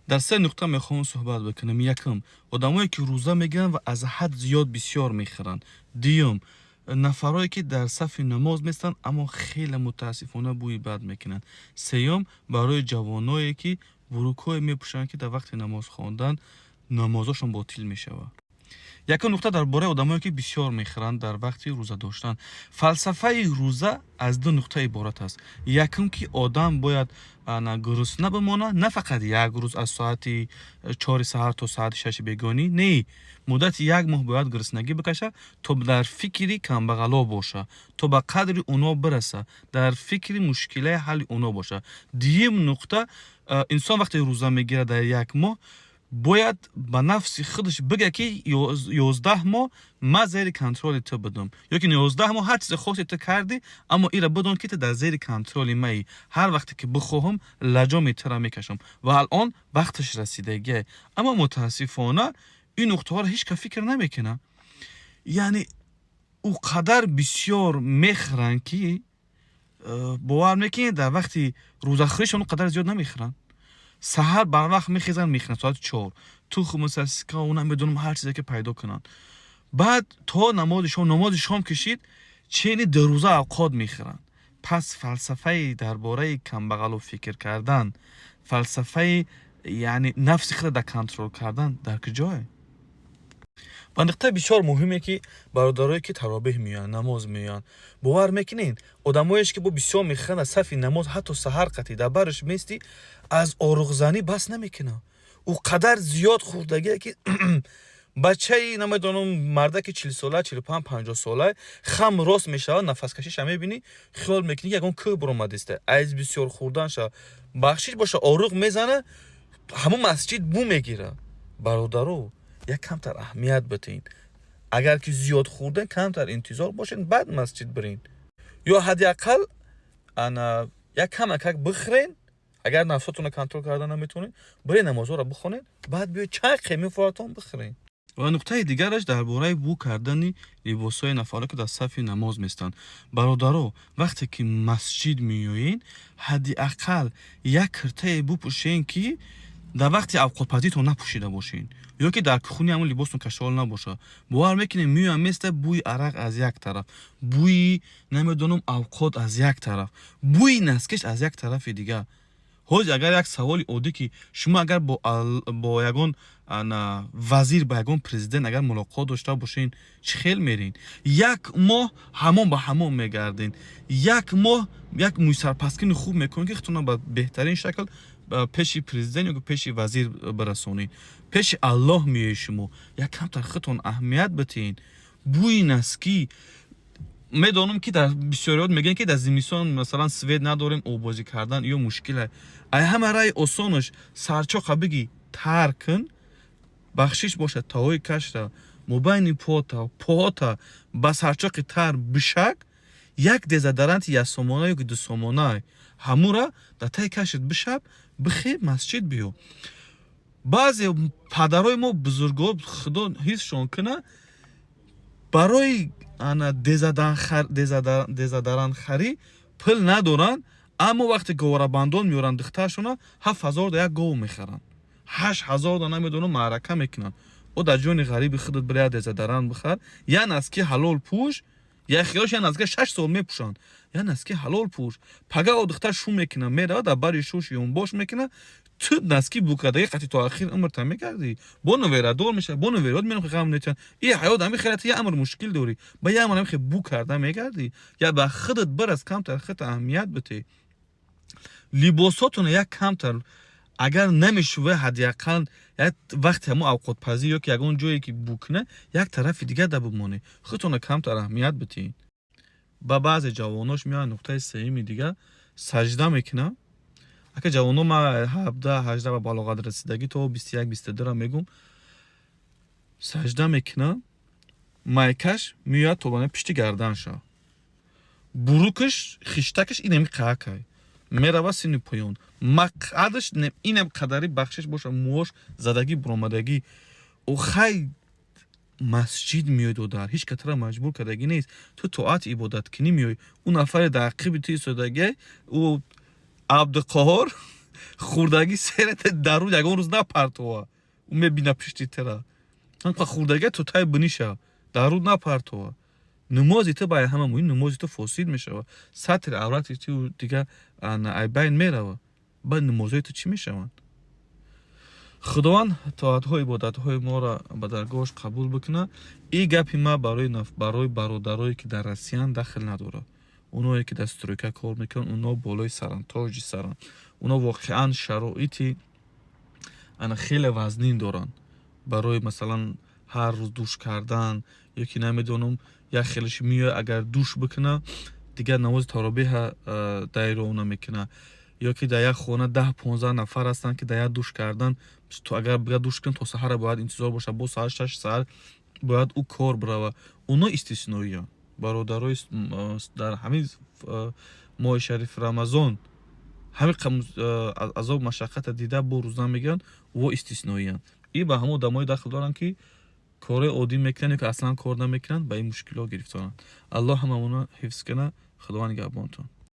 Дар се нуқта мехоҳам суҳбат бикунам. Якум, одамое, ки рӯза мегиранд ва аз ҳад зиёд бисёр мехӯранд. Дуюм, нафарое, ки дар сафи намоз местанд, аммо хеле мутаассифона бӯи бад мекунанд. Сеюм, барои ҷавоное, ки бурукҳое мепӯшанд, ки дар вақти намоз хондан намозошон ботил мешавад. Якум нуқта дар бораи одамое, ки бисёр мехӯранд дар вақти рӯза доштан. Фалсафаи рӯза аз ду нуқта иборат аст. Якум, ки одам бояд ана гурусна бимонад, на фақат як рӯз, аз соати 4-и саҳар то соати 6-и бегонӣ, не, муддати як моҳ бояд гуруснагӣ бикашад, то дар фикри камбағало боша, то ба қадри уно бираса, дар фикри мушкилаи ҳалли уно боша. Дуюм нуқта, инсон вақте рӯза мегирад, дар як моҳ бояд ба нафси худаш бигӯяд, ки 11 моҳ ман зери контроли ту будам ё ки 11 моҳ ҳар чизе хости ту кардӣ, аммо ира бидон, ки ту дар зери контроли маӣ, ҳар вақте ки бихоҳам, лаҷоми тура мекашам. Ва алон вақташ расидагиа, аммо мутаассифона ин нуқтаҳоро ҳеҷ кас фикр намекунад. Яъне ӯ қадар бисёр мехӯранд, ки бовар мекунед, дар вақти рӯзахӯришон он қадар зиёд намехӯранд. Саҳар барвақт мехезанд, мехӯранд, соати 4 тухму сосиска, намедонам, ҳар чизе, ки пайдо кунанд. Баъд то намози шом, намози шом кашид, чени дурӯза авқот мехӯранд. Пас фалсафаи дар бораи камбағалу фикр кардан, фалсафаи яъне нафси худро дар контрол кардан дар куҷое? Ва нуқтаи бисёр муҳиме, ки бародарое, ки таробеҳ меоянд, намоз меоянд, бовар мекунед, одамоеш, ки бо бисёр мехӯранд, аз сафи намоз ҳатто саҳар қатӣ дар бараш местӣ, аз оруғзанӣ бас намекунад. Ӯ қадар зиёд хӯрдагие, ки бачаи, намедонам, мардаки 40-сола, 45, 50-сола хам рост мешавад, нафаскашиша мебинӣ, хиёл мекунӣ, ки ягон кӯҳ буромадиста аз бисёр хӯрданша. Бахшиш боша, оруғ мезана, ҳамон масҷид бӯ мегирад. Бародаро, як камтар аҳамият битин. Агар ки зиёд хӯрден, камтар интизор бошед, баъд масҷид бирин ё ҳадди ақал ана як камакак бихӯрен. Агар нафсотонро контрол карда наметавонед, бирен, намозҳоро бихонед, баъд биёед, чанд қемифоратон бихӯрен. Ва нуқтаи дигараш дар бораи бӯ кардани либосҳои нафаро, ки дар сафи намоз местанд. Бародаро, вақте ки масҷид меоед, ҳадди ақал як киртае бупӯшен, ки дар вақти авқотпазитон напӯшида бошед ё ки дар кухни ҳамон либостон кашол набошад. Бовар мекунед, меоям, места, бӯи арақ аз як тараф, бӯи, намедонам, авқот аз як тараф, бӯи наскиш аз як тарафи дигар. Ҳозир агар як саволи оддӣ, ки шумо агар бо ягон вазир, ба ягон президент агар мулоқот дошта бошен, чӣ хел мерин? Як моҳ ҳамон ба ҳамон мегарден. Як моҳ як мӯйсарпаскини хуб мекунед, ки худтонро ба беҳтарин шакл пеши президент ё пеши вазир бирасонед. Пеши Аллоҳ меоед шумо, як камтар худтон аҳамият битиҳед. Бӯи наскӣ, медонам, ки дар бисёриёт мегӯянд, ки дар зимистон, масалан, свет надорем, оббозӣ кардан ё мушкиле. Ай ҳама раи осонаш сарчоқа биги тар кун, бахшиш бошад, таҳои кашра, мобайни пота пота ба сарчоқи тар бишак, як дезодоранти 1 сомона ё ки 2 сомона, ҳамура дар таи кашит бишаб, бихе, масҷид биё. Баъзе падарои мо, бузургҳо, Худо ҳифзшон куна, барои ана дезодорантхарӣ пул надоранд, аммо вақте говорабандон меоранд духтаршона, 7000 да як гов мехаранд, 8000 да, намедонам, маърака мекунанд. О, дар ҷони ғариби худат бира, як дезодорант бихар, як носки ҳалол пӯш. Як хиёш як носка 6 сол мепӯшанд. Як носки ҳалол пӯш. Пага о духтар шу мекунад, меравад, дар бари шуш ёнбош мекунад, ту носки букадаги қати то ахир умрта мекардӣ, бо нуверадор мешавад, бо нуверод менохи, ғам нетиҳанд. И ҳаёт ҳами хелати, як амр мушкил дорӣ, ба як амр ҳами хел бу карда мегардӣ. Я ба худат бирас, камтар худта аҳамият битӣ. Либосотона як камтар агар намешуве, ҳадди ақал як вақте ҳамон авқотпазӣ ё ки ягон ҷое, ки бу кунад, як тарафи дигар да бимонӣ. Худтона камтар аҳамият битиҳед. Ба баъзе ҷавонош меояд. Нуқтаи сеюми дигар, саҷда мекунад. Ака, ҷавоно, ма 17, 18 ба балоғат расидагӣ то 21, 22-ра мегум, саҷда мекунад, майкаш меояд то ба пишти гарданша, бурукаш, хиштакаш инами қаакай мерава сини поён, мақъадаш инам қадари, бахшиш боша, мӯош задагӣ буромадагӣ. Охай, масҷид меои, додар, ҳеҷ катара маҷбур кардагӣ нест. Ту тоат ибодаткунӣ меоӣ. Ӯ нафаре дар ақиби ту истодагӣ, ӯ Абдуқоҳор. Хӯрдагӣ серата дарун ягон рӯз напартова, ӯ мебина пишти тара. Ҳамқа хӯрдагӣ то тай биниша дарун напартова. Намози ту ба ҳама муҳим, намози ту фосид мешава, сатри аврати ту дига айбайн мерава. Баъд намозҳои ту чӣ мешаванд? Худованд тоатҳо, ибодатҳои моро ба даргоҳаш қабул бикунад. И гапи ма барои бародарое, ки дар Россиян, дахл надорад. Оное, ки дар стройка кор мекунанд, оно болои саранд, тоҷи саранд. Оно воқеан шароити ана хеле вазнин доранд барои, масалан, ҳар рӯз душ кардан ё ки намедонам, як хелеш меояд, агар душ бикуна, дигар намози таробеҳа дайрона мекуна. Ё ки дар як хона 10-15 нафар ҳастанд, ки дар як душ кардан, то агар бига душ кунад, то саҳара бояд интизор бошад, бо саат 6 саҳар бояд ӯ кор бирава. Оно истисноиянд. Бародарои дар ҳамин моҳи шарифи Рамазон ҳамин азоб, машаққата дида, бо рӯза мегиранд, во истисноиянд. И ба ҳамон одамое дахл доранд, ки корҳои оддӣ мекунанд ё ки аслан кор намекунанд, ба ин мушкилот гирифторанд. Аллоҳ ҳамамонро ҳифз кунад. Худованд нигаҳбонтон.